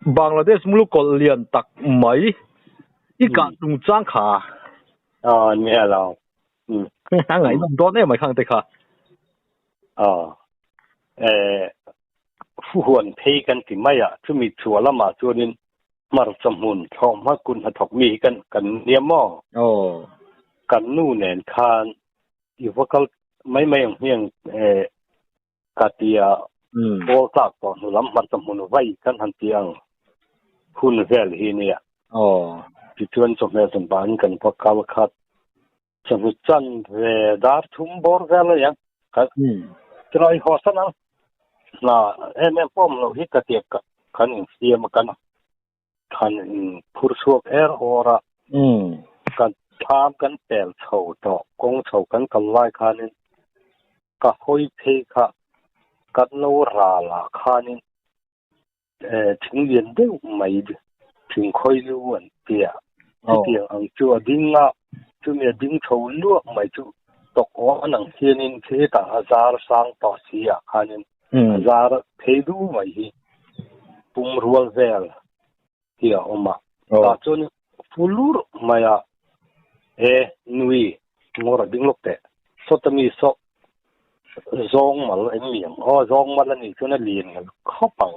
Bangladesh mulukawlh lian tak mai i kah chungchang kha. Aw nia lo. A ngaihnawm dawn em mai khang te kha. Aw. Eh Fuhuan phei kan ti mai a, chumi chhuah lamah chuanin hmarcha hmun thlawhhma kun hnathawk mi hi kan kan nia maw? Aw. Kan nu nen khan i va kal mai mai ang hmiang eh ka ti a, pawl tlak tawh hnu lam hmarcha hmun vai kan han ti ang hun vel hi nia. Aw. Tichuan chawhmeh chawmpahin kan va kal khat Chawhnu chan ve dar thum bawr vel a niang. Ka tirawi haw san ang. Hna em em pawh awm loh hi ka tia kan insiam a kan han in phur chhuak er awr a. Kan thlam kan pel chho tawh kawng chho kan kal lai khanin ka hawi phei kha kan lo ral ah khanin Thing lian deuh mai thing khawi lu an ti a, chutiang ang chu a ding a, chumi a ding chho luak mai chu tawk awn ang hianin hetah a zar sang tawh si ah khanin a zar phei du mai hi pum rual vel hi a awm a, tah chuan fulur mai a e nui ngawr a ding lawk teh sawta mi saw Zawng mal em mi ang? Aw, zawng mal a nih chuan a lian ngal khawp ang.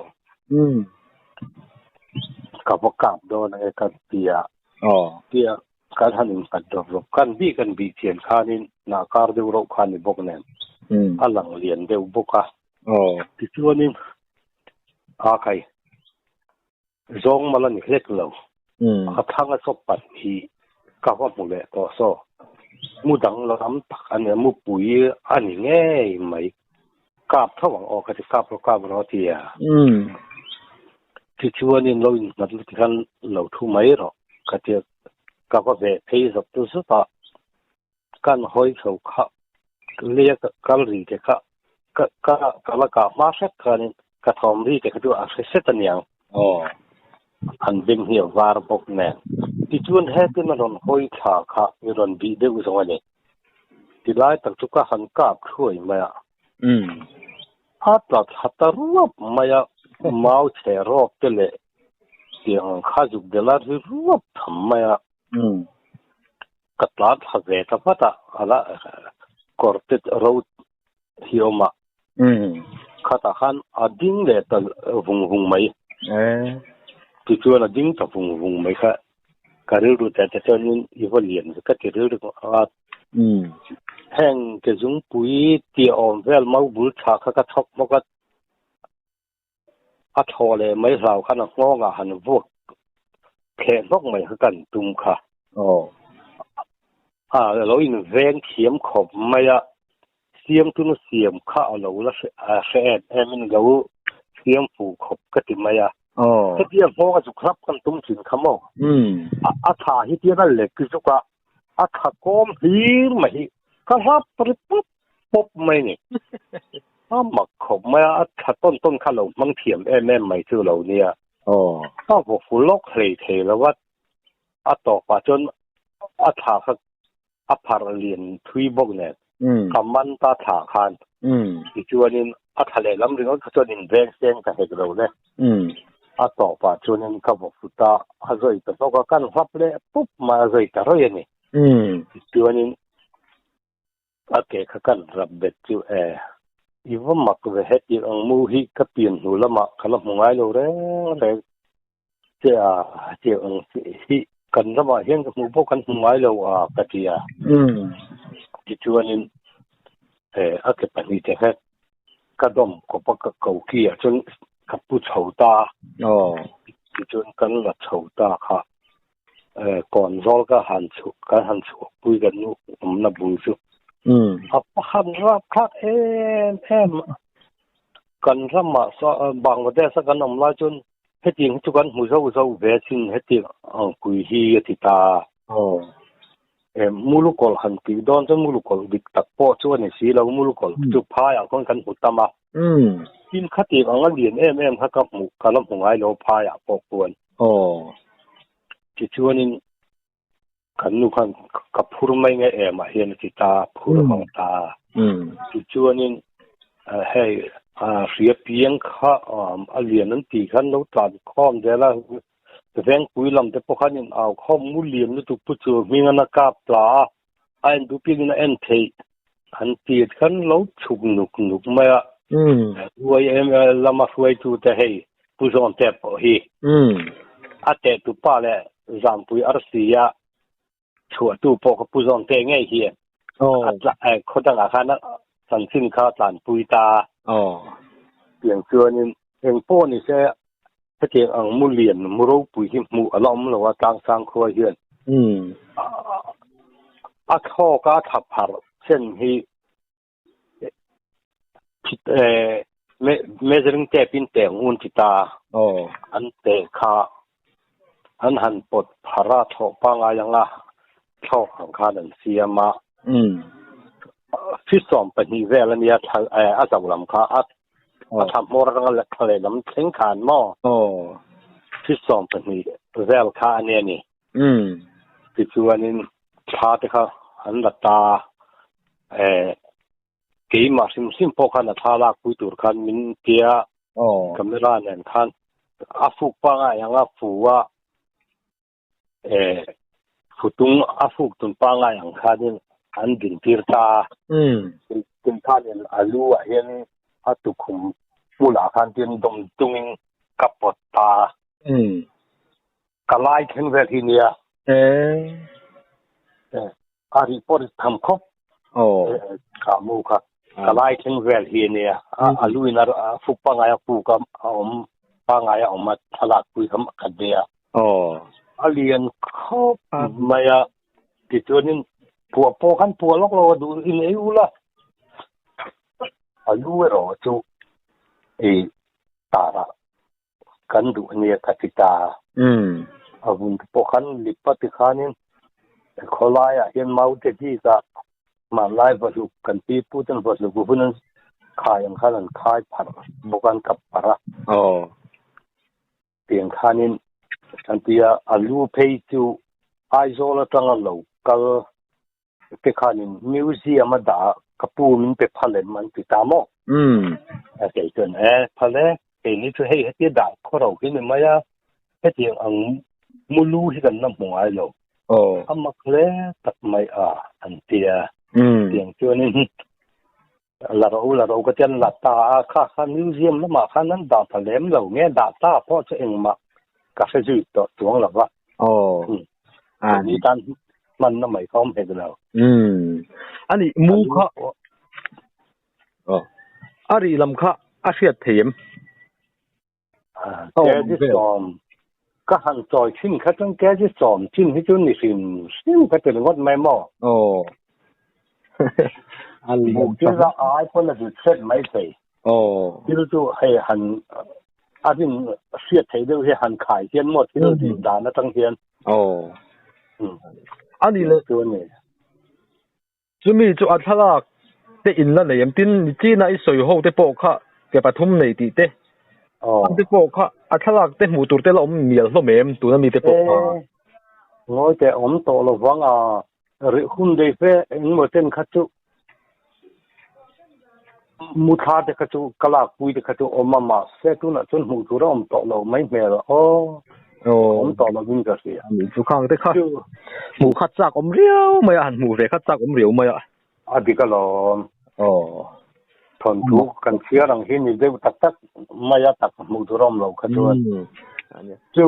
Ka va kap dawn ang e ka ti a. Tia kan han innghat rawp rawp. Kan bih kan bih chian khanin nah kar deuh rauh kha a ni bawk nen a lang lian deuh bawk a. Tichuanin a khai zawng mal a ni hlek lo. A thlang a chawp pat hi ka va hmu leh tawh saw. Mu dang lam tak a nia, mupui a ni ngei mai. Kap tho ang aw ka ti, kap rawh kap rawh a ti a. Tichuanin lo innghat luti khan lo thu mai rawh ka ti a, ka va veh phei zawk tu zut a. Kan hawi chho kha leia kal ri te kha ka ka ka la kah hma hrek khanin ka thawm ri te kha chu a hre set aniang. Aw. An beng hi a var bawk nen. Tichuan hetin a rawn hawi thla kha i rawn bih deuh zawng a ni. Tilai tak chu ka han kap thuai mai a. A tla thla ta ruap mai a, mau chhe rawk te leh tiang ang kha zuk dela ri ruap tham mai a. Ka tlan thla ve ta vat a, a la kawr te ro hi a awm a. Khatah khan a ding leh ta vung vung mai. Tichuan a ding ta vung vung mai kha ka rilru te te chuanin i va lian ve ka ti rilru a. Heng ke zungpui tih awm vel mau bul tha kha ka chhawk bawk a. A thaw leh mai hlau khan a nghawngah han vuak thleh hnawk mai kha kan tum kha. Aw. A lo inveng thiam khawp mai a, siamtuna siam kha a lo la hre em em in lo siam fuh khawp ka ti mai a. Aw. Hetia nghawng a zuk hlap kan tum thin kha maw? A tha hi tiang a lek zuk a, a tha kawm hlir mai hi ka hlap ri pawp pawp mai ni. A mak khawp mai a, a tha tawn tawn kha lo hmang thiam em em mai chu lo nia. Aw. A vaw fu lawk hlei thei lo a, a tawpah chuan a thla kha a pharh lian thui bawk nen ka man ta thla khan tichuanin a thla lehlam ringawt kha chuan inveng seng ta hek lo le. A tawpah chuanin ka vaw fu ta, a zawi ta hlawk a, kan hlap leh pup mai a zawi ta rawih a ni. Tichuanin A ke kha kan rap bet chu e. I va mak ve hetiang ang mu hi ka pian hnu lamah ka la hmu ngai lo reng reng che a, hetiang ang hi kan ramah hian ka hmuh pawh kan hmu ngai lo a ka ti a. Tichuanin e a ke pahnihte kha ka dawm kawp a ka ko ki ah chuan ka pu chho ta a. Tichuan kan la chho ta kha. Kawn zawl ka han chhuah kan han chhuah pui kan nu awmna bul chu a han rap thlak em em a kan ramah saw Bangladesh a kan awm lai chuan hetiang hi chu kan hmu zo zo ve sin hetiang ang pui hi a ti ta Mulukawlh han tih dawn chuan mulukawlh dik tak pawh chu a ni si lo mulukawlh chu phaiah khawn kan hmu tam a tin khatiang anga lian em em kha ka hmuh ka la hmu ngai lo phaiah pawh khuan. Aw. Tichuanin kan nu khan ka phur mai nge em ah hian a ti ta, phur hawng ta. Tichuanin hei A hria piang kha a lian an tih khan lo tlan khawm zel a, vengpui lam te pawh khan in au khawm mu lian lutuk pu chu hming an a kap tla a, a en duh piangin a en theih an tih khan lo chhuk nuk nuk mai a. YMA lama hruaitute hei Pu Zawnte pawh hi a tehtu pa leh Zampui Arsia chhuahtu pawh kha Pu Zawnte ngei hian a tla khaw dangah khan a chanchin kha a tlanpui ta a. Tiang chuanin eng pawh ni se hetiang ang mu lian mu ropui hi hmuh a la awm lo a Tlangsang khua hian a thlawk a thla pharh chen hi Measuring tape in teh ang un ti ta an teh kha an han pawt phar a thlawh pangai anga thlawk ang khan an siam a. Feet 12 vel a nia a zo lam kha a thla hmawr atanga thla lehlam thleng khan maw feet 12 vel kha a nia ni. Tichuanin thla te kha an la ta eh keimah hrim hrim pawh khan a thla lak pui tur khan min tia camera nen khan a fuk pangai ang a fu a eh futung a fuk tun pangai ang khanin an din tir ta tin khanin a lu ah hian a tukhum bulah khan tin dawm tungin ka pawt ta. Ka lai thleng vel hi nia. A ri pawh ri tham khawp. Ka mu kha. Ka lai thleng vel hi nia. A lu in a fuk pangai a puk a awm pangai a awm a thlalak pui kha ka nia. A lian khawp mai a. Tichuanin puah pawh khan puah lawk lo a duh in ei ula. A lu erawh chu ei tarah kan duh ania ka ti ta. A vun te pawh khan lip a ti khanin khawlaiah hian mau te bikah hmanlai vahluk kan pi pu ten vahluk hun an khai ang khan an khai pharh bawk a an kap parh a. Tiang khanin an ti a, a lu phei chu Aizawl atanga lo kal te khanin museum a dah ka pu min pe phal em an ti ta maw? A kei chuan e phal e, keini chu hei hetia dah khaw ro hi ni mai a, hetiang ang mu lu hi kan la hmu ngai lo. A mak hle tak mai a an ti a. Tiang chuanin la ro la ro ka tian la ta a, kha kha museum lamah khan an dah ta lem lo nge dah ta pawh chu engmah ka hre zui tawh chuang lo va. Ni tan hman na mai kha awm hek lo. Ani mu kha a rih lam kha a hriat thei em? Kg sawm ka han chawi thin kha chuan kg sawm chin hi chu ni hrim hrim kha ti ringawt mai maw? Thil a ai pawn a zut hret mai thei. Thil chu hei han a rin hriat theih deuh hi han khai hian maw thil tih dan atang hian. Ani le. Chu a ni. Chumi chu a thlalak te in la nei em? Tin, Nichina i sawi ho te pawh kha ke pathum nei tih te, an te pawh kha a thlalak te hmuh tur te la awm mial hlawm em tuna mi te pawh kha? Ngawi teh awm tawh lo vang a, rih hun dei fe engemaw ten kha chu mu thla te kha chu ka lak pui te kha chu awm a mahse tunah chuan hmuh tur a awm tawh lo mai hmel a aw awm tawh lo in ka hria. Chu khang te kha hmuh khat chak awm riau mai a han hmuh ve khat chak awm riau mai a. A dik alawm. Aw. Thawnthu kan chhiar ang hi ni deuh tak tak mai a tak hmuh tur a awm lo kha chuan. Chu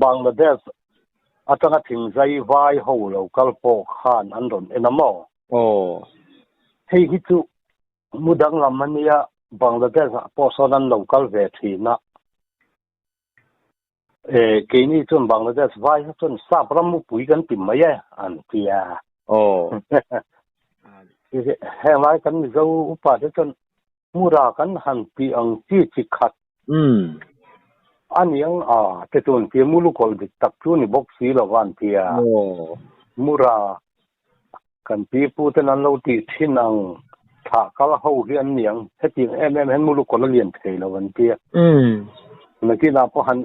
Bangladesh atanga thingzai vai ho lo kal pawh khan an rawn en a maw? Aw. Hei hi chu mu danglam a nia, Bangladesh ah pawh sawn an lo kal ve thin a. E, keini chuan Bangladesh vai hi chuan sap ram mupui kan ti mai e, an ti a. Aw. Heng lai kan Mizo upa te chuan mura kan han ti ang chi chi khat. A niang a te chuan ti mulukawl dik tak chu ni bawk si lo va an ti a. Mura kan pi pu ten an lo tih thin ang thlah kal ho hi an niang hetiang em em hian mulukawl a lian thei lo an ti a. Nakinah pawh han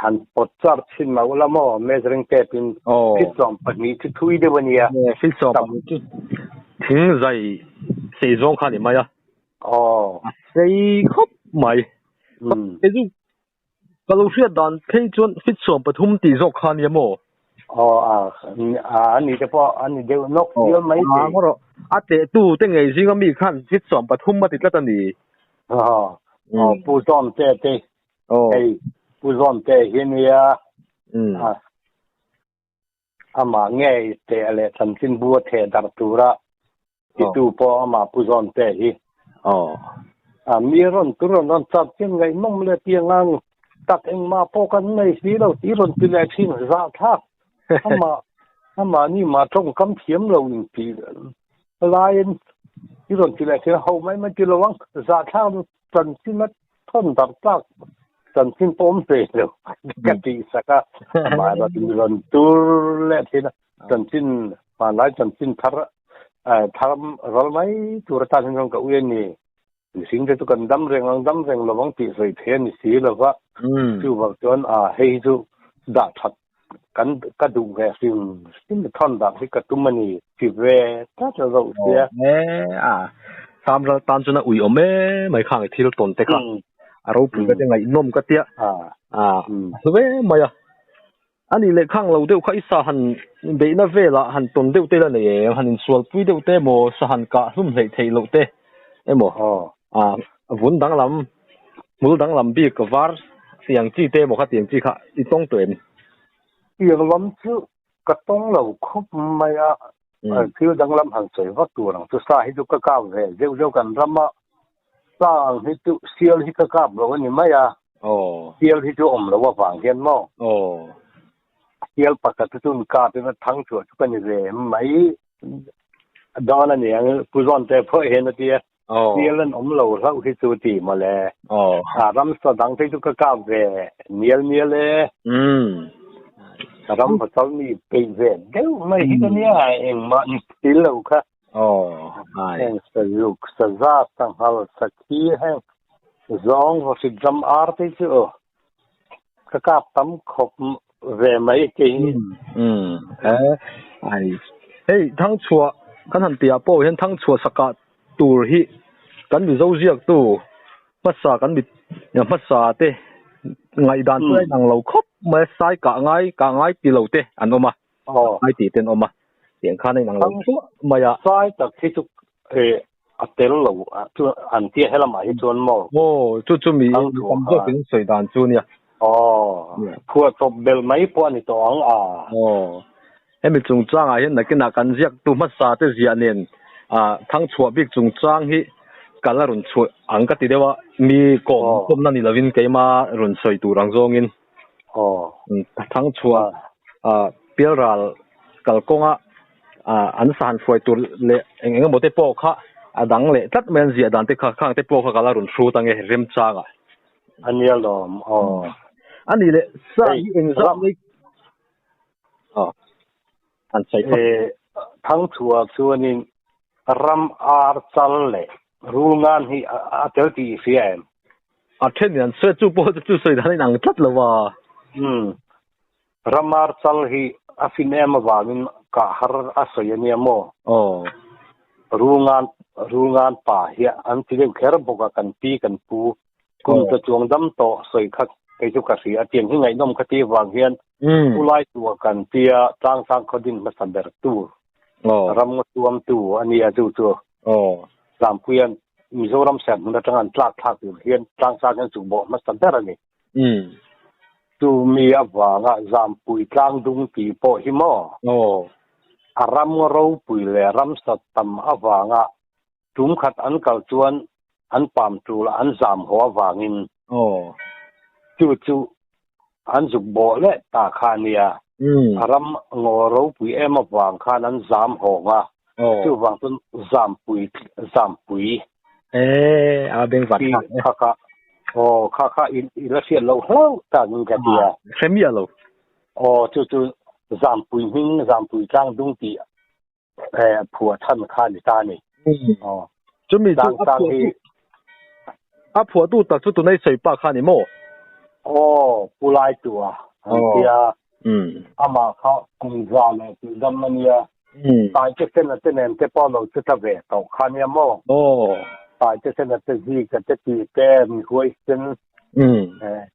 han pawt char thin mah ula maw measuring tape in feet 12 chu thui deuh a nia. Feet 12 chu thing zai sei zawng kha a ni mai a. Aw. A sei khawp mai. Kei chu ka lo hriat dan phei chuan fit 13 tih zawk kha nia maw? Aw a a ni te pawh a ni deuh nawk hial mai thei. Aw rawh a tehtu te ngei zinga mi khan fit 13 a ti tlat a ni. Aw aw Pu Zawmte te hei Pu Zawmte hi nia Amah ngei teh leh chanchinbu a theh darh tura titu pawh amah Pu Zawnte hi. A mi rawn tu rawn rawn chak chin ngaihnawm leh piang ang tak engmah pawh kan nei si lo tih rawn ti leh thin zahthlak. Amah amahni mah tawngkam thiam lo in tih laiin i rawn ti leh thin a, ho mai mai ti lo ang zahthlak lu Chanchin a thawn darh tlak chanchin pawh awm hle lo ka tih sak a, amaherawh chu mi rawn tur leh thin a, chanchin hmanlai chanchin thar thar ral mai tur atan hian chuan ka ui a ni. Mihring te chu kan dam reng ang dam reng lo ang tih sawi theih a ni si lo va, chuvang chuan hei hi chu dah that kan ka duh ve hrim hrim thawn dah hi ka tum a ni ti ve tlat a zoh sia. E a sam ral tan chuan a ui awm em mai khang thil tawn te kha a ropui ka te ngaihnawm ka tia a hlu em mai a ani leh khang lo deuh kha i sa han beihna velah han tawn deuh te la nei em han insual pui deuh te emaw sa han kah hlum hleih theih loh te emaw a vun danglam Hmul danglam bik var tiang chi te emaw kha tiang chi kha i tawng tawh em? Tiang lam chu ka tawng lo khawp mai a, thil danglam han sawi vak tur ang chu sa hi chu ka kap ve zeuh zeuh kan ram a, sa ang hi chu sial hi ka kap lo a ni mai a, sial hi chu awm lo avang hian maw? Sial pakhat chu chun kap in a thang chhuah chu ka ni ve mai dawn a ni ang Pu Zawnte pawh hian a ti a. Sial an awm lo hlauh hi chu ti mawle. A ramsa dang te chu ka kap ve mial mial e. Ram pasal mi peih ve deuh mai hi ka nia engmah ni thil lo kha. Heng sazuk, saza, sanghal, sakhi heng zawng vawhrit ram ar te chu ka kap tam khawp ve mai kei hi. Hei Thangchhuah kan han tihah pawh hian Thangchhuah sakah tur hi kan Mizo ziaktu hmasa kan mi hmasa te ngaihdan chu a inang lo khawp mai a, sai kah ngai kah ngai ti lo te an awm a, ngai tih te an awm a, tiang khan a inang lo thluah mai a. Sai tak hi chu a tel lo chu an tia helamah hi chuan maw? Aw, chu chu mi tam zawkin sawi dan chu nia. Aw, phuahchawp belh mai pawh a ni tawh ang a. Aw, Hemi chungchangah hian nakinah kan ziaktu hmasa te ziah nen thangchhuah bik chungchang hi kal a rawn chhuah ang ka ti deuh a, mi kawm kawmna ni lovin keima rawn sawi tur ang zawngin thangchhuah pialral kalkawnga an sahan hruai tur leh eng eng emaw te pawh kha a dang leh tlat mai an ziah dan te kha khang te pawh kha kal a rawn hrut ange remchangah. A nia lawm aw. A nih leh sa hi engzah mai An sawi phawt. Thangchhuah chuanin ram ar chal leh rulngan hi a tel tih i hria em? A then an sawi chu pawh chu sawi dan a inang tlat lo a. Umm. Ram ar chal hi a fin em avangin kah har a sawi a nia maw? Aw. Rulngan rulngan pa hi an ti deuh kher bawk a kan pi kan pu. Kum ta chuang dam tawh sawi kha kei chu ka hria a, tiang hi ngaihnawm kha ti avang hian Pu Laitua kan tia Tlangsang khaw din hmasa ber tur ram ngaw tuamtu a nia chu chu Tlampuia'n Mizoram serh hmun atanga an tlak thlak tur hian Tlangsang hian chuk bawh hmasa ber a ni. Chu mi avanga Zampui Tlangdung tih pawh hi maw a ram ngaw ropui leh ramsa tam avanga Tum khat an kal chuan an pam tul an zam haw avangin chu chu an zuk bawh leh ta kha a nia. A ram ngaw ropui em avang khan an zam hawng a, chuvang chuan zampui zampui tih kha kha aw kha kha i la hriat loh hlauh tak in ka ti a. Hre miah lo. Aw chu chu zampui hming zampui tlang dung tih phuah chhan kha ni ta ni. Chumi chu a phuahtu tak chu tunai sawi pa kha ni maw? Aw, Pu Laitua an tia. Amah kha kum za leh tih dam a nia. Tai te sen a te nen te pawh lo chu ta ve tawh kha nia maw? Aw. Taitesena te Zika te tih te mi huaisen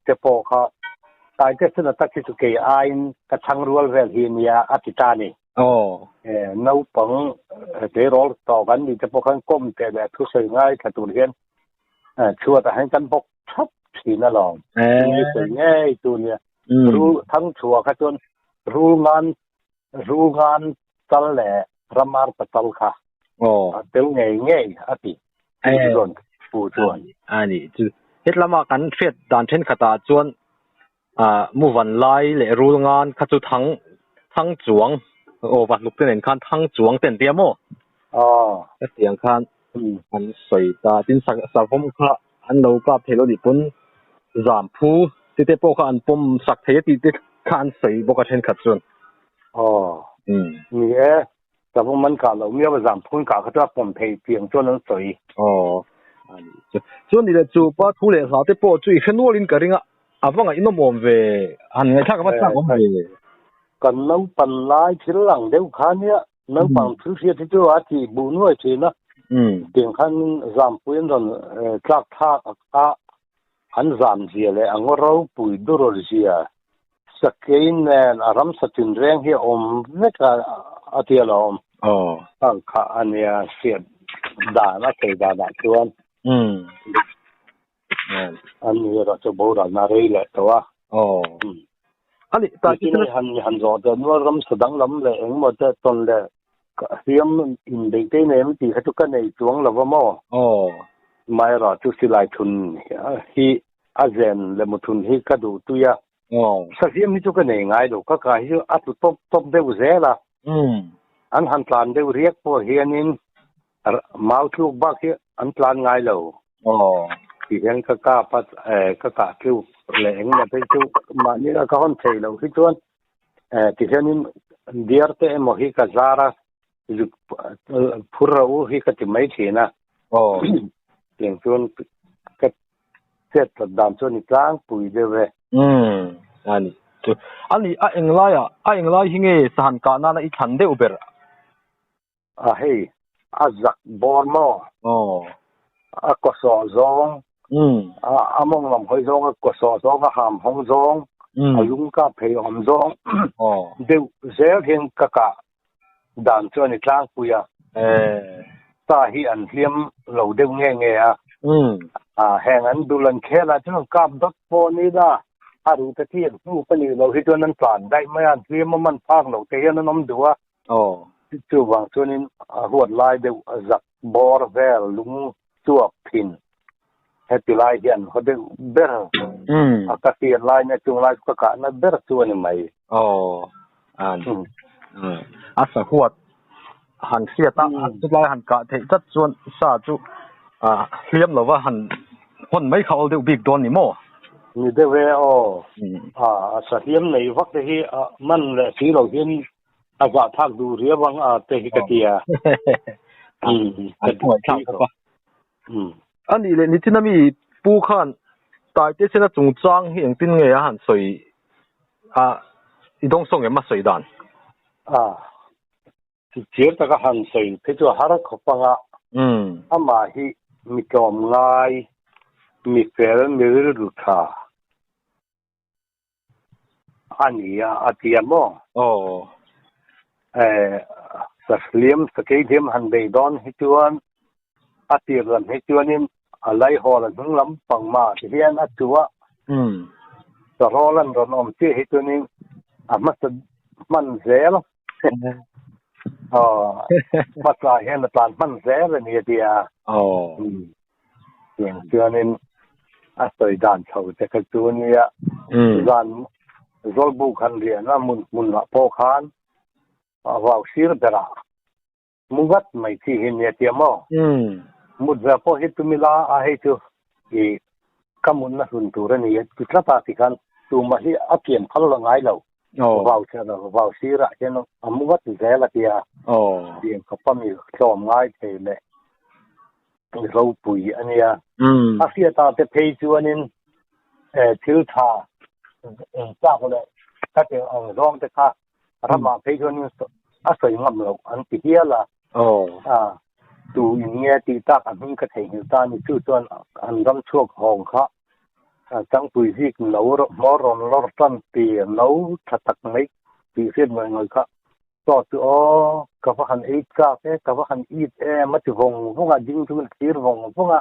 te pawh kha Taitesena tak hi chu kei aiin ka chhang rual vel hi nia a ti ta ni. Naupang tleirawl tawh kan nih te pawh khan kawm teh leh thusawi ngaithla tur hian chhuatah hian kan bawk thap thin alawm. Mi sawi ngei tu nia. Rul thang chhuah kha chuan rul ngan rul ngan chal leh ramar pasal kha a tel ngei ngei a ti. Chuan pu chuan. A ni chu hetlama kan hriat dan thenkhatah chuan mu van lai leh rul ngan kha chu thang thang chuang aw va hluk te nen khan thang chuang te an tia maw? Hetiang khan an sawi ta. Tin savawm kha an lo kap thei lo nih pawn zam phu ti te pawh kha an pawm sak thei a tih te kha an sawi bawk a thenkhat chuan. Aw ni e, savawm an kah loh miau a zam phu an kah kha chu a pawm thei tiang chuan an sawi. Aw a nih chu. Chuan ni leh chu pa thu leh hla te pawh chu i hre nualin ka ring a, a va ngaihnawm awm ve, han ngaihthlak a va chak awm ve. Kan naupan lai thil ang deuh kha nia, naupang thil hriat hi chu a tih buh nuai thin a, tiang khan zampui an rawn tlak thlak a, an zam zia leh a ngaw ropui dur zia sakei nen a ramsa tinreng hi a awm vek a a ti alawm. Ang kha a nia hriat dan a thei danah chuan an ni erawh chu boralna rei leh tawh a. Ani ta chi han han zawh te nual ramsa danglam leh engmaw te tawn leh hliam inbeih te nei em tih kha chu ka nei chuang lo va maw? Amaherawh chu silai thun hi a zen leh mu thun hi ka duh tui a. Sahliam hi chu ka nei ngai lo, ka ka hi chu a tlu tawp tawp deuh zel a. An han tlan deuh riak pawh hianin mau tluk bak hi an tlan ngai lo. Ti hian ka kap a, ka kah tluk leh engemaw te chu mahni a ka hawn thei loh hi chuan ti hianin diar te emaw hi ka zar a, zuk phur ro u hi ka ti mai thin a. Tiang chuan ka chet tlat dan chu a ni tlangpui deuh e. Umm a ni chu a ni a englai ah a englai hi nge sahan kah nana i thlan deuh ber? A hei a zak bawr maw? Aw. A kawsawh zawng a mawng lam hawi zawng a kawsawh zawng a ham hawng zawng a lung kap phei awm zawng deuh zel hian ka kah dan chu a ni tlangpui a. Sa hi an hliam lo deuh nge nge a. Heng an dul an khel ah chuan an kap dawt pawh ni la, a ruh te khi an hnuk a nih loh hi chuan an tlan daih mai a, an hliam a man phak loh te hian an awm duh a. Chuvang chuanin a huat lai deuh a zak bawr vel lung chuak thin. Heti lai hian haw deuh ber a ka hriat lai nia chung lai chu ka kahna ber chu a ni mai. Aw a ni. A sa huat han hriat a, chulai han kah theih tlat chuan sa chu hliam lova han hawn mai kha awl deuh bik dawn ni maw? Ni deuh e aw. A sa hliam nei vak te hi man leh si lo hian a zahthlak duh riau ang a te hi ka ti a. Ka duh thlak bawk a. A nih leh nichina mi pu khan Taite sena chungchang hi engtin nge a han sawi a i dawngsawng em a sawi dan? A chir taka han sawi phei chu a har khawp ang a, amah hi mi tlawm ngai, mi fel, mi rilru tha A ni a, a ti a maw? Aw. Eh, sahliam, sakei hliam han bei dawn hi chuan a tir lam hi chuanin a laihawl a hnung lam pang mah ti hian a chu a. Sahrawl an rawn awm chiah hi chuanin a hmasa hman zel. Aw, hmasa hian a tlan hman zel a ni a ti a. Aw. Tiang chuanin a sawi dan chho te kha chu nia zan zawlbuk han riahna hmun hmunah pawh khan a vau sir berah mu vat mai chi hi nia tia maw? Mut ve pawh hi tumila a hei chu i ka mutna hlun tur a ni a ti tlat a tikhan tumah hi a kiam phal lo ngai lo. Vau chhiat lo vau sirah hian a mu vat zel a tia tiang khawpa mi tlawm ngai thei leh ropui a nia. A hriata te phei chuanin thil tha engchak leh ka tih ang zawng te kha ramah phei chuanin a sawi ngam loh an ti hial a. Tu in nge ti tak a hming ka thei hil ta ni chu chuan an ram chhuak hawng kha changpui zik no hmawr rawn lawr tan ti no tha tak mai ti hriat ngawih ngawih kha chaw chu aw ka va han ei chak e ka va han it em a ti vawng vawng a ding chu thlir vawng vawng a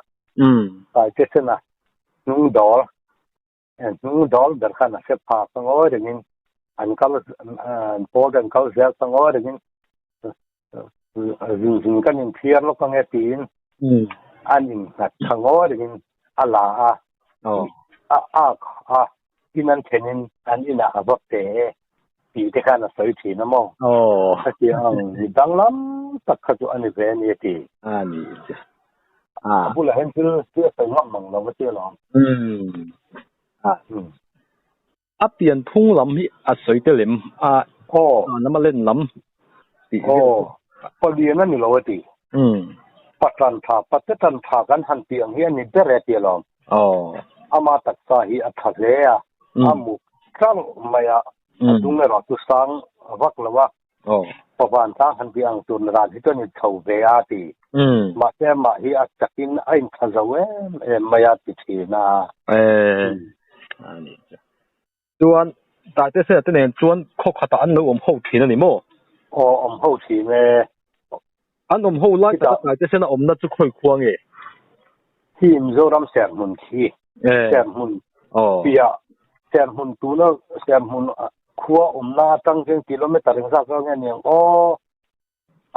tai te sen a hnung dawl hnung dawl ber khan a hre pha ka ngawi rengin an kal an pawl te an kal zel ka ngawi rengin zing zing kan in thiar lawk ange tiin an in nghat tha ngawi rengin a la a a a a in an thenin an inah a va pe e ti te khan a sawi thin a maw heti ang mi danglam tak kha chu a ni ve a ni a ti a ni che a bulah hian thil thil a sawi ngam mang lo a ti alawm a pian phung lam hi a sawi te lem a nama len lam tih palian a ni lo a ti patlan tha pate tan tha kan han ti ang hi a ni ber e ti alawm ama taksa hi a tha hle a a muk tlang mai a a dung erawh chu sang vak lo a pavan tlang han ti ang tur na dan hi chuan in chho ve a ti mahse amah hi a chakin a in tha zo em em mai a ti thin a chuan tate se te nen chuan khaw khatah an lo awm ho thin a ni maw aw awm ho thin e an awm ho lai taka tate sena awmna chu khawi khua nge hi Mizoram serhmun khi serhmun pia serhmun tuna serhmun khua awmna atang hian kilometer engzat zawk nge niang aw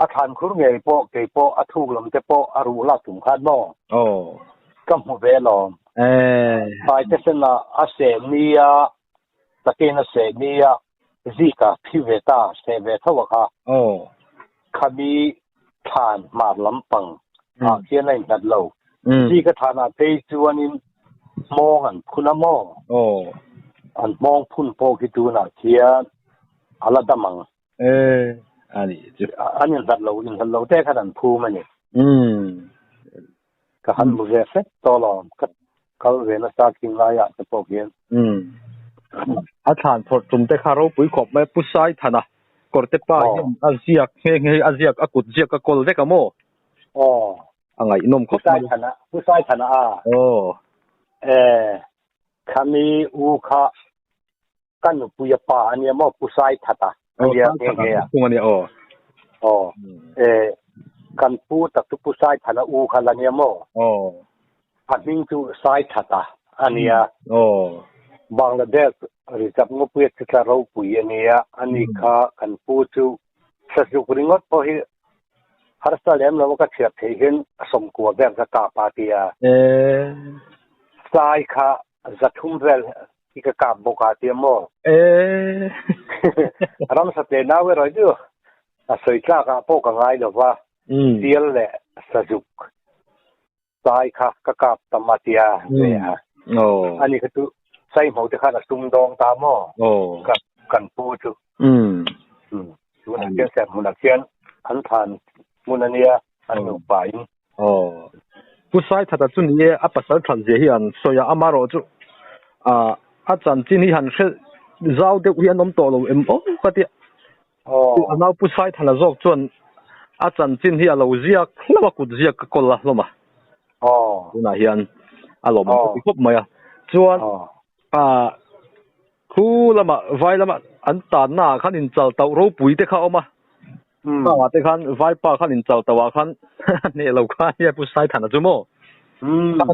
a thlan khur ngei pawh kei pawh a thuk lam te pawh a ruh lak tum khan maw ka hmu ve lawm tate sena a seh nia takin a seh nia zika thi ve ta seh ve tho a kha khami thlan hmar lampang ah khian a innghat lo zika thlanah phei chuanin hmawng an phun a maw an hmawng phun pawh khi tunah khian a la dam ang ani chu an innghat lo innghat lo te khan an phum a ni ka han mu ve fek tawh lawm ka kal ve nasa king laiah te pawh khian a thlan phawrh tum te kha ropui khawp mai pu sai thana kawrte pa hian a ziak nghe nghe a ziak a kut ziak a kawl vek a maw a ngaihnawm khawp mai pu sai thana a khami u kha ka nupui a pa ania maw pu sai thata ania nghe nghe a ania aw kan pu tak chu pu sai thana u kha la nia maw a hming chu sai thata ania Bangladesh rizap ngawpui chu tla ropui ania ani kha kan pu chu sazuk ringawt pawh hi harsa lem lo ka chhiar thei hian sawmkua vel ka kap a tia sai kha zathum vel hi ka kap bawk a tia maw ram sate nau erawh chu a sawi tlak ah pawh ka ngai lova sial leh sazuk sai kha ka kap tam a tia ve a ani kha chu sai hmu te khan a sum dawng ta maw kan pu chu tunah khian ser hmunah khian an than hmun ania an nupa in pu sai thata chu ni e a pasal that zia hi an sawi a ama erawh chu a chanchin hi han hre zau deuh hi an awm tawh lo em aw ka tia a nau pu sai thana zawk chuan a chanchin hi a lo ziak hlauh a kut ziak ka kawl a hlawm a tunah hian a lawm awm ka ti khawp mai a chuan khu lamah vai lamah an tanna ah khan inchal tauh ropui te kha a awm a ah te khan vaipa khan inchal tauh ah khan hneh lo kha ania pu sai thana chu maw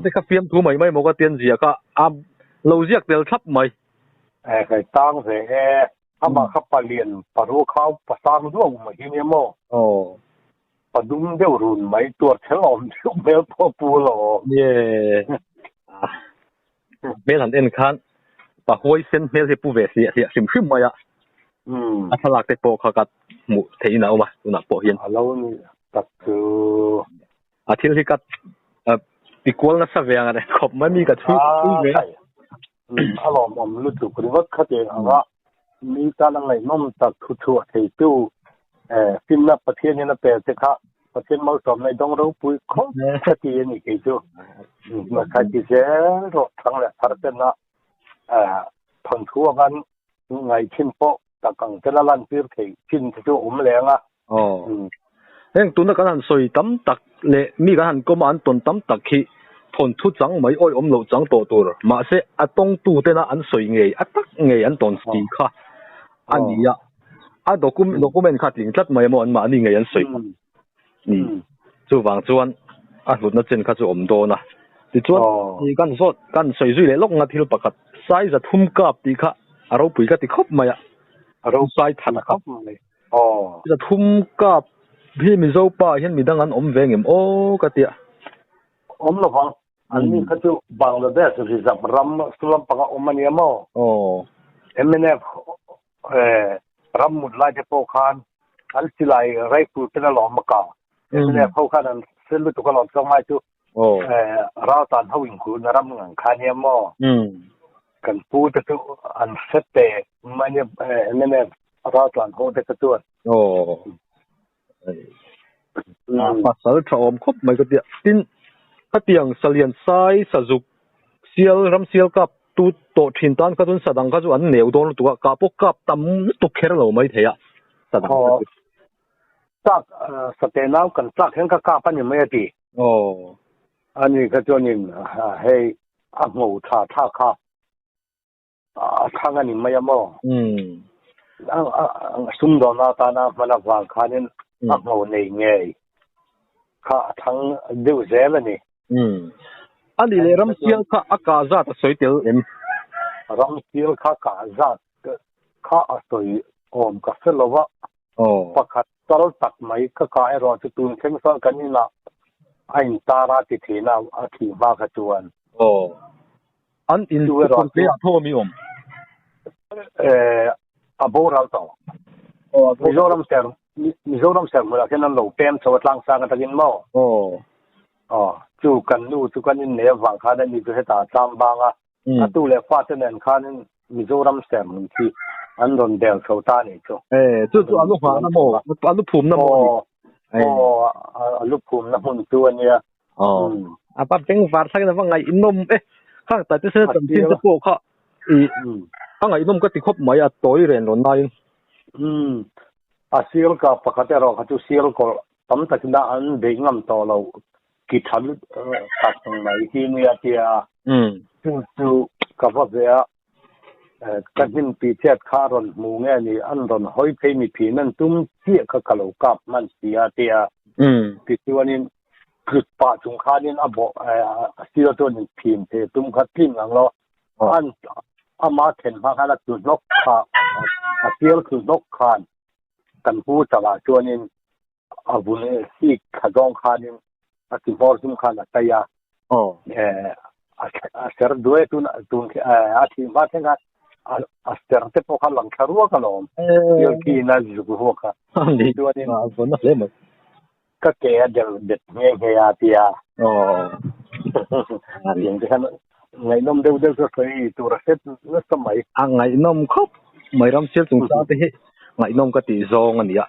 te kha fiamthu mai mai maw ka tian zia kha a lo ziak tel thlap mai kai tang ve e amah kha palian paru khau pasang duau mai hi nia maw padum deuh run mai tuar thel awm deuh hmel pawh pu lo hmel han en khan pa huai sen hmel hi pu ve hliah hliah hrim hrim mai a a thlalak te pawh kha ka hmuh theihin a awm a tunah pawh hian a lo ni tak chu a thil hi ka tikual nasa ve ang a khawp mai mi ka chhui ve a lawm awm lutuk ringawt kha tiang anga mi tan a ngaihnawm tak thu chhuah thei tu finna Pathian hian a pe te kha Pathian malsawmna i dawng ropui khawp kha ti a ni kei chu khai ti zel rawh thang leh thar tena thawnthu angan ngai thin pawh tak ang te la lan tir thei chin te chu awm leng a Heng tuna kan han sawi tam tak leh mi kan han kawm a an tawn tam tak hi thawnthu chang mai awih awm loh chang tawh tur. Mahse a tawngtu tena an sawi ngei a tak ngei an tawn si kha a ni a. A document kha tling tlat mai emaw an mahni ngei an sawi kha. Chuvang chuan a hlutna chen kha chu awm dawn a. Tichuan kan zawt kan sawi zui leh lawk nga thil pakhat sai za thum kap tih kha a ropui ka ti khawp mai a. A ropui sai that kha. Khawp mai. Aw. Za thum kap hi Mizo pa hian midang an awm ve ngem aw ka tia. Awm lovang. An ni kha chu Bangladesh rizap ram sulam panga awm a nia maw? Aw. MNF ram mut lai te pawh khan an silai rifle ten a lawm a kang. MNF ho khan an hre lutuk a lawm chuang mai chu ral tan ho inkulhna ram ngang kha nia maw? Kan pu te chu an hre te mai nia MNF ral tlan ho te kha chuan. Aw. Pasal tha awm khawp mai ka tia. Tin, khatiang salian sai sazuk sial ram sial kap tu tawh thin tan kha chuan sadang kha chu an neu dawn lutuk a, kah pawh kap tam lutuk kher lo mai thei a sadang kha chu. Chak sate nau kan chak hian ka kap a ni mai a ti. Aw. Ani kha chuanin hei a ngho tha tha kha. A thlang a ni mai a maw? Sumdawnna atana hman avang khanin a ngho nei ngei kha a thlang deuh zel a ni. A nih leh ramsial kha a kah zat a sawi tel em? Ramsial kha kah zat kha a sawi awm ka hre lo va, pakhat tal tak mai ka kah erawh chu tun thleng sawn kan inah a intar a ti thin a, a thih hma kha chuan. Aw. An in Chu erawh chu chu a tho ami awm? Eh, a boral tawh. Aw, a boral. Mizoram ser Mizoram ser hmunah khian an lo pem chho a tlangsang atangin maw? Aw. Aw, chu kan nu chu kan innei avang khan ani chu hetah a tlam bang a. A tu leh fate nen khanin Mizoram ser hmun khi an rawn bel chho ta a nih chu. Eh, chu chu a lu nghahna maw? A lu phumna maw a nih? Aw, aw, a lu phumna hmun chu a nia. Aw. A pa bengvar thlak in a va ngaihnawm e. Khang tate sen a chanchin te pawh kha i a ngaihnawm ka ti khawp mai a tawi ren rawn laiin. Umm. A sial ka pakhat erawh kha chu sial kawlh tam takin a an beih ngam tawh lo ki tha lut tak mai hi nia tia chu chu ka va ve a ka hnim pi chet kha a rawn hmu nge ni an rawn hawi phei mi phin an tum chiah kha ka lo kap hman si a tia tichuanin tlut pah chung khanin a bawh a sir chuanin phin thei tum kha tling ang lo an ama then hma khan a tlu hnawk kha a sial tlu hnawk khan kan pu changah chuanin a vun sik thla zawng khanin a ti hmawr zum khan a tai a a ser duai tun tun a thih hma thleng khan a ser te pawh kha lang thla ruak alawm sial khi na zuk ruak a chuanin ka ke a del bet nghe nghe a tia tiang te khan ngaihnawm deuh deuh chu sawi tur a hret nasa mai. A ngaihnawm khawp mai ram sial chungchang te hi ngaihnawm ka tih zawng a ni a.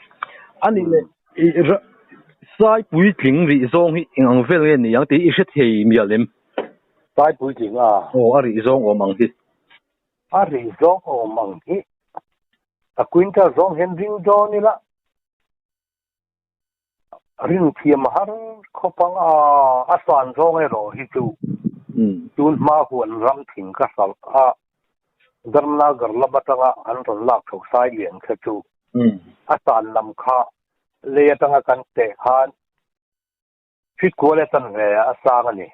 A nih leh i sai puitling rih zawng hi eng ang vel nge ni ang tih i hre thei mial em? Sai puitling a? Aw a rih zawng awm ang hi. A rih zawng awm ang hi a quintal zawng hian ring dawn ila. Rin thiam har khawp ang a, a san zawng erawh hi chu tun hma huan ram thing ka hralh a, Dharmnagar lam atanga an rawn lak tho sai lian kha chu a san lam kha lei atanga kan teh khan fit kual e tan ve a sang a ni.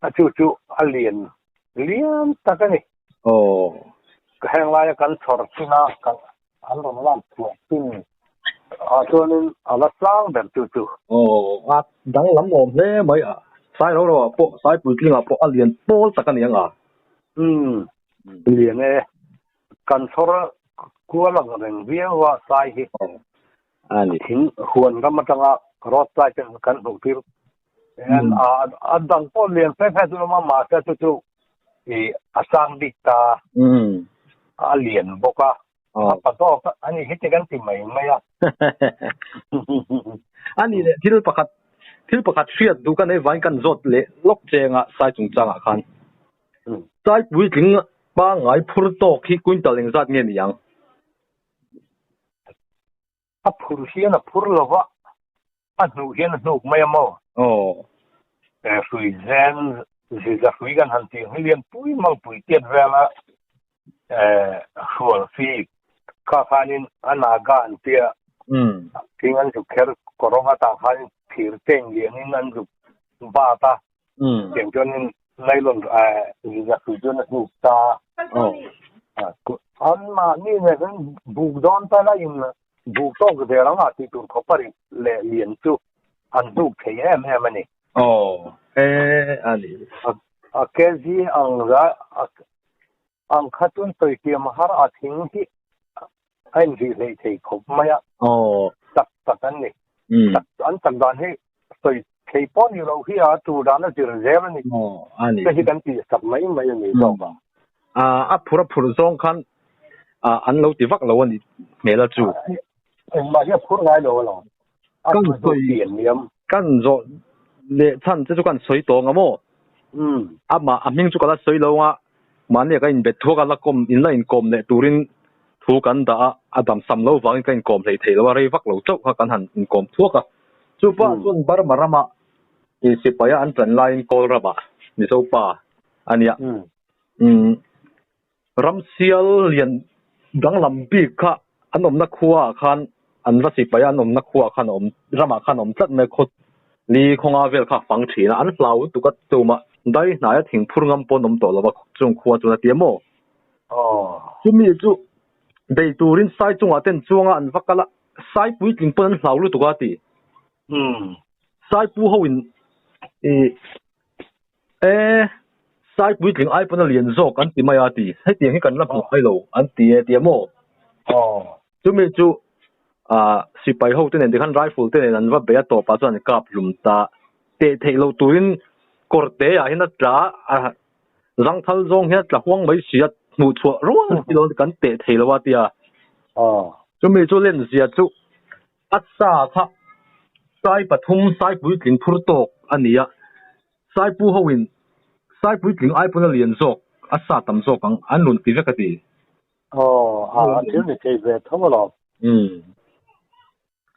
A chu chu a lian lian tak a ni. Aw. Ka heng laia kan chhawr chin a, kan an rawn lak chhuah chin ah chuanin a la tlang ber chu chu. Aw, a danglam awm hle mai a, sai ro ro ah pawh, sai puitling ah pawh a lian pawl tak a ni ang a. Umm, lian e. Kan chhawr kual ang reng viau a sai hi. Aw, a ni. Thing huan ram atanga road side te kan hmuh tir En a a dang pawh lian fe fe chu awm a mahse chu chu i a sang bik ta a lian bawk a a pa zawk a ni heti kan ti mai mai a. A nih leh thil pakhat thil pakhat hriat duh ka nei vain kan zawt leh lawk chenga sai chungchangah khan sai puitling pangngai phur tawk hi quintal engzat nge ni ang? A phur hian a phur lo va, a hnuh hian a hnuk mai a maw? Aw. Hrui zen ziza hrui kan han tih ang hi lian pui mangpui tiat vela hrual fi kha khanin a naga an tia thing an zuk kher kawrawng atah khanin thir chain lianin an zuk bat a, tiang chuanin nylon ziza hrui chuan a hnuk ta. Anmahni nen hian buk dawn tan a in Buh tawk zel anga tih tur khawp a rit leh lian chu an hnuk thei em em a ni. Aw e a ni. A kg ang za ang kha chuan sawifiam har a thing hi a inrih hleih thei khawp mai a. Aw. Tak tak an ni. Tak an tak dan hi sawi thei pawh ni lo hi a tur dan a zir zel a ni. Aw a ni. Te hi kan tih sak mai mai a ni zawk ang. A phur a phur zawng khan an lo ti vak lo a ni hmel a chu. Engmah hi a phur ngai lo alawm. A phur zawk ti an niam. Kan zawh leh chhan che chu kan sawi tawng a maw? Amah a hming chu ka la sawi lo a, mahni ah ka inbet thuak a, la kawm in la inkawm leh turin thu kan dah a, a dam sam lo vangin ka inkawm hlei thei lo a, rei vak lo chauh kha kan han inkawm thuak a. Chupa chuan Burma rama sipaia an tan laiin Kawl ramah Mizo pa a nia. Ramsial lian danglam bik kha an awmna khua ah khan an va sipai a, an awmna khua ah khan a awm, ramah khan a awm tlat mai a, khaw li khawnga vel kha a fang thin a, an hlau lutuk a, tumah dai hnaia thing phur ngam pawh an awm tawh lo va, chung khua chuan a ti a maw? Chumi chu bei turin sai chungah ten chuanga an va kal a, sai puitling pawn an hlau lutuk a ti. Sai pu ho in ih. E, sai puitling ai pawn a lian zawk an ti mai a ti. Hetiang hi kan la hmu ngai lo an ti e tia maw? Aw. Chumi chu ah sipai ho te nen tikhan rifle te nen an va bei a tawpah chuan an kap hlum ta. Teh theih loh turin kawr te ah hian a tla a zangthal zawng hian a tla huang mai si a hmuh chhuah rual si lo kan teh thei lo a tia. Aw. Chumi chu lenzia chu A sa kha sai pathum sai puitling phur tawk a ni a, sai pu ho in sai puitling ai pawn a lian zawk, a sa tam zawk ang an rawn ti vek a ti. Aw, a thil ni thei ve tho alawm. Umm.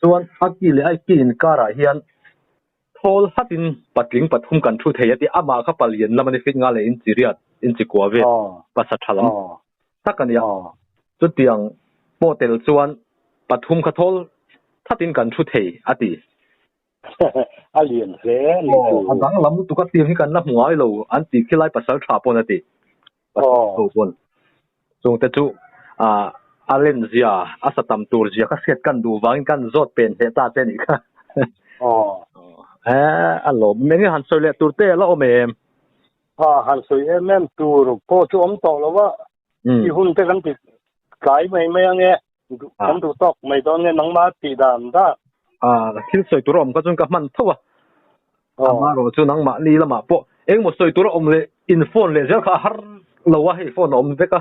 Chuan a ki leh a ki inkarah hian thawl hatin patling pathum kan thu thei a ti, amah kha palian lam a ni fit nga leh inchi riat, inchi kua vel, pasa tha lam. Tak a nia. Chutiang pawh tel chuan pathum kha thawl thatin kan thu thei a ti. A lian hle a ni chu. A danglam lutuk a tiang hi kan la hmu ngai lo an ti khi lai pasal tha pawn a ti. Pasal tho pawn. Chungte chu a len zia, a sa tam tur zia kha hriat kan duh vangin kan zawt pen hle ta che a nih kha. A lawm. Eng nge han sawi leh tur te a la awm em? A han sawi em em tur pawh chu awm tawh lo a, i hun te kan ti tlai mai mai ange, kan duh tawk mai dawn nge nangmah tih dan dah. A thil sawi tur a awm kha chuan ka hman tho a, amaherawh chu nangmah ni lamah pawh engmaw sawi tur a awm leh in phone leh zel kha a har lo a, hei phone a awm vek a,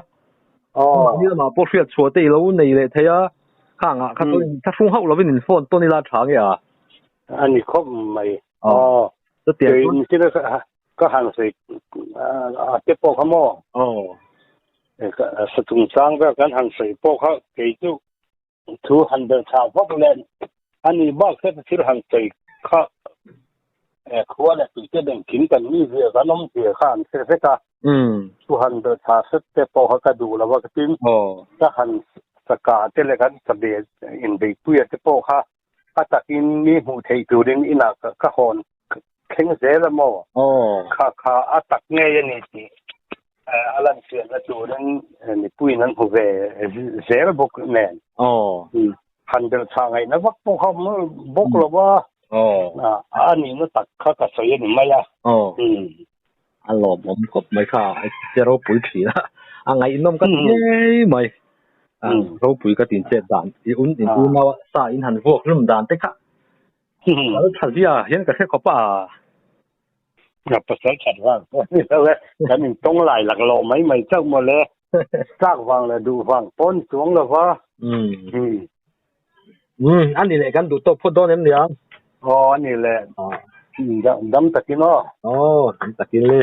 nangmah ni lamah pawh hriat chhuah te i lo nei leh thei a, khangah kha chuan in thlahrung hauh lovin in phone tawn ila tha nge a? A ni khawp mai. Aw. Chutiang chuan. Ka han sawi a te pawh kha maw? Aw. Sa chungchang vel kan han sawi pawh kha kei chu thu han belh chhah vak leh a ni bak hret thil han sawi kha khua leh tui te engkim kan mi zia kan awm zia kha an hre vek a. Thu han belh chhah hret te pawh kha ka duh lo a ka tin ka han saka te leh kan sabe inbeihpuia te pawh kha a takin mi hmuh theih turin inah ka hawn thleng zel a maw? Kha kha a tak ngei a ni tih a lan fiahna turin mipuiin an hmu ve zel bawk nen. Han belh chhah ngaihna vak pawh kha awm bawk lo va, a nihna tak kha ka sawi a ni mai a. A lawmawm khawp mai kha, che ropui thin a, a ngaihnawm ka ti ngei mai. Ropui ka tin chet dan, i un in unau a sa in han vuak hlum dan te kha. Pasal tha zia hian ka hre khawp a. Ka pasal that vang pawh ni lo e, kan in tawng lai lak loh mai mai chauh maw le. Chak vang leh duh vang pawh ni chuang lo va. A ni leh kan duh tawk phawt dawn em nia? Aw a ni leh. Dam takin aw. Aw dam takin le.